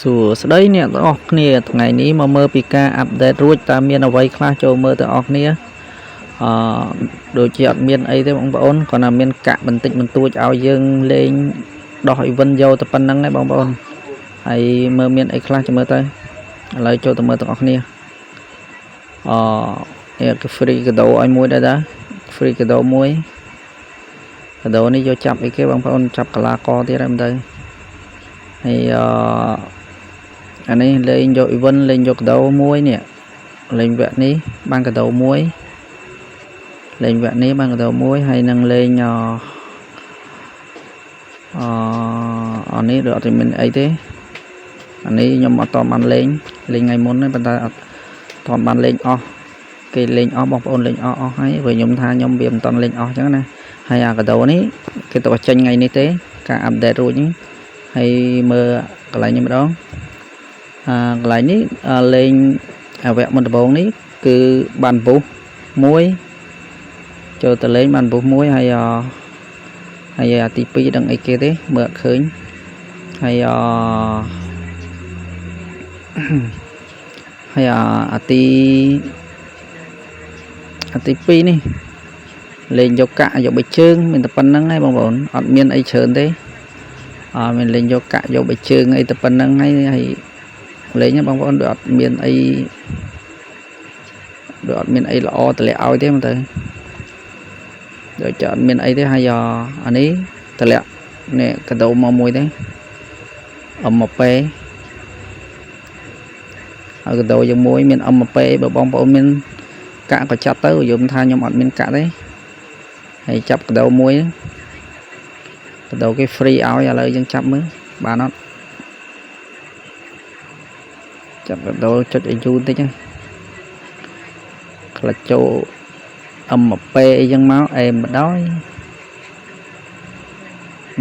សួស្តីអ្នកទាំងអស់គ្នាថ្ងៃនេះមកមើលពីការ update រួចតើមានអ្វីខ្លះចូលមើលទាំងអស់គ្នាអឺដូចជាអត់មានអីទេបងប្អូនគ្រាន់តែមានកាក់បន្តិចបន្តួចឲ្យយើងលេងដោះ event យកតែប៉ុណ្្នឹងឯងបងប្អូនហើយមើលមានអីខ្លះចាំមើលទៅឥឡូវចូលទៅមើលទាំងអស់គ្នាអនេះគឺ free កាដូឲ្យមួយដែរតា free កាដូមួយកាដូនេះយកចាប់អីគេបងប្អូនចាប់កលាករទៀតហើយមើលទៅហើយអឺអានេះលេងយក event លេងយកកាដូមួយនេះលេងវគ្គនេះបានកាដូមួយលេងវគ្គនេះបានកាដូមួយហើយនឹងលេងអអអានេះដូចអត់មានអីទេអានេះខ្ញុំអត់តបានលេងលេងថ្ងៃមុនទេប៉ុន្តែអត់តបានលេងអស់គេលេងអស់បងប្អូនលេងអស់អស់ហើយព្រោះខ្ញុំថាខ្ញុំវាមិនតន់លេងអស់អញ្ចឹងណាហើយអាកាដូនេះគេទៅចេញថ្ងៃនេះទេការ update រួចនេះហើយមើលកន្លែងនេះម្ដងអាកន្លែងនេះលេងអវៈមុនដំបូងនេះគឺបានពុះមួយចូលទៅលេងបានពុះមួយហើយអហើយអាទី2ដឹងអីគេទេមើលអត់ឃើញហើយអហើយអាទីអាទី2នេះលេងយកកាក់យកបិជើងមានតែប៉ុណ្្នឹងឯងបងប្អូនអត់មានអីច្រើនទេអត់មានលេងយកកាក់យកបិជើងអីតែប៉ុណ្្នឹងហើយហើយលេងបងប្អូនដូចអត់មានអីដូចអត់មានអីល្អតម្លាក់ឲ្យទេមើលទៅដូចจะអត់មានអីទេហើយអានេះតម្លាក់នេះកាដូមកមួយទេអមប៉េហើយកដោយើងមួយមានអមប៉េបើបងប្អូនមានកាក់ក៏ចាប់ទៅយំថាខ្ញុំអត់មានកាក់ទេហើយចាប់កាដូមួយកដោគេ free ឲ្យឥឡូវយើងចាប់មើលបានអត់ ចាប់កាដូចុចឲ្យយូរតិចណាខ្លាចចូលអមប៉េអីចឹងមកអេមបដ ாய்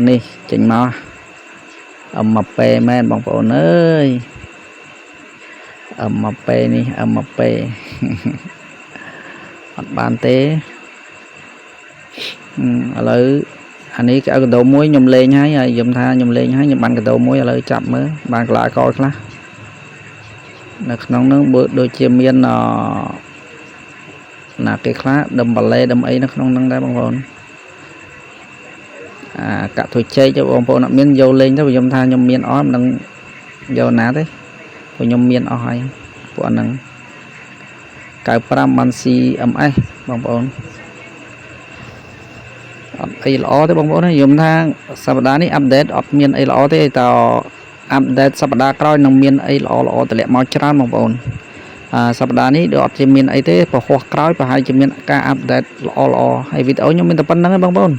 នេះចេញមកអមប៉េមែនបងប្អូនអើយអមប៉េនេះអមប៉េ អត់បានទេឥឡូវអានេះគេឲ្យកដោមួយខ្ញុំលេងហើយហើយខ្ញុំថាខ្ញុំលេងហើយខ្ញុំបានកដោមួយឥឡូវចាប់មើលបានកលាកខ្លះនៅក្នុងនោះបើដូចជាមានអណាគេខ្លះដឹមបាឡេដឹមអីនៅក្នុងនោះដែរបងប្អូនអាកាក់ទួជែកបងប្អូនអត់មានយកលេងទៅខ្ញុំថាខ្ញុំមានអស់មិនដឹងយកណាទេព្រោះខ្ញុំមានអស់ហើយពួកអាហ្នឹង95បាន CMS បងប្អូនអត់អីល្អទេបងប្អូនខ្ញុំថាសប្តាហ៍នេះ update អត់មានអីល្អទេត update សប្តាហ៍ក្រោយនឹងមានអីល្អល្អតម្លាក់មកច្រើនបងប្អូនអាសប្តាហ៍នេះដូចអត់ជាមានអីទេពហោះក្រោយប្រហែលជាមានការ update ល្អល្អហើយវីដេអូខ្ញុំមានតែប៉ុណ្្នឹងឯងបងប្អូន។